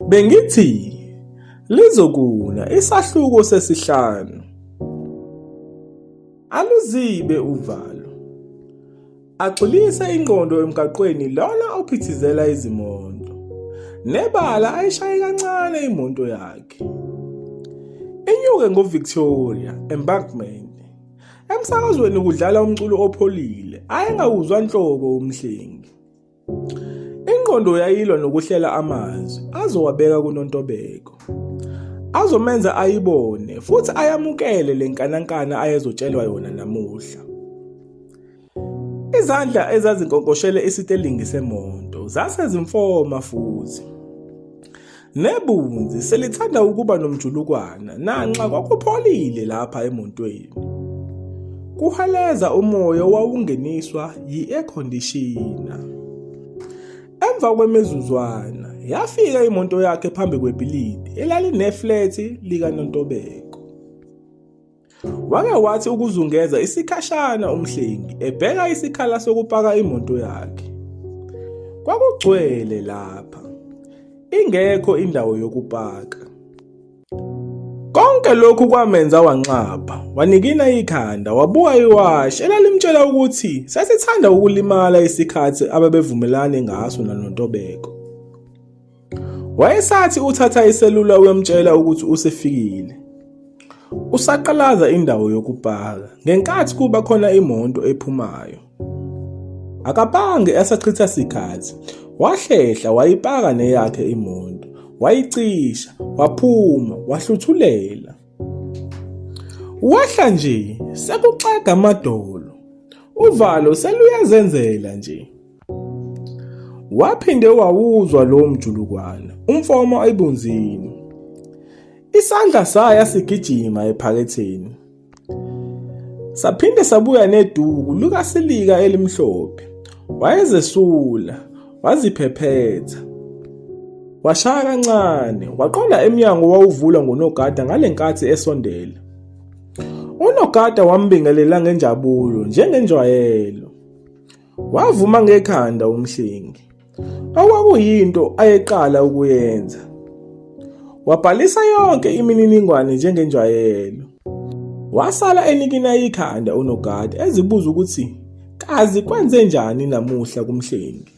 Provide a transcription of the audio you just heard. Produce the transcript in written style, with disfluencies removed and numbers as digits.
Bengithi lizokuna isahluko sesihlanu. Aluzibe uvalo. Agxilise ingqondo emgaqweni lona ophithizela izimoto. Nebala ayishaye kancane imoto yakhe. Inyuke ngoVictoria Embankment. Emsakazweni kudlala umculo opholile ayengawuzwa nhlobo uMhlengi. Ingqondo yayilwa nokuhlela amazwi azowabeka kuNontobeko. Azomenza ayibone futhi ayamukele le nkanankana ayezotshelwa yona namuhla. Izandla ezazinkonkoshele isitelingi semonto zase zimfoma futhi. Nebunzi selithanda ukuba nomjulukwana nanxa kwakupholile lapha emontweni. Kuheleza umoya owawungeniswa yi-air conditioner. Emva kwemizuzwana yafika imoto yakhe phambi kwebhilidi elalineflethi likaNontobeko. Wake wathi ukuzungeza isikhashana uMhlengi ebheka isikhala sokupaka imoto yakhe. Kwakugcwele lapha, ingekho indawo yokupaka. Konke lokhu kwamenza wanxapha, wanikina ikhanda, wabuka iwashi elalimtshela ukuthi sasithanda ukulimala isikhathi ababevumelane ngaso nanoNtobeko. Wayesathi uthatha iselula uyomtshela ukuthi usefikile. Usaqalaza indawo yokupaka ngenkathi kuba khona imoto ephumayo. Akabange esachitha sikhathi, wahlehla wayipaka neyakhe imoto, wayicisha, waphuma, wahluthulela. Wehla nje sekuxega amadolo. Uvalo seluyazenzela nje. Waphinde wawuzwa lowo mjulukwana, umfomo ebunzini. Isandla saya sigijima ephaketheni. Saphinde sabuya neduku likasilika elimhlophe. Wayezesula, waziphephetha. Washaya kancane, waqonda emnyango wawuvulwa ngunogada ngalenkathi esondela. Unogada wambingelela ngenjabulo njengenjwayelo. Wavuma ngekhanda uMhlengi. Okwakuyinto ayeqala ukuyenza. Wabhalisa yonke imininingwane njengenjwayelo. Wasala enikina ikhanda unogada ezibuza ukuthi kazi kwenze njani namuhla kuMhlengi.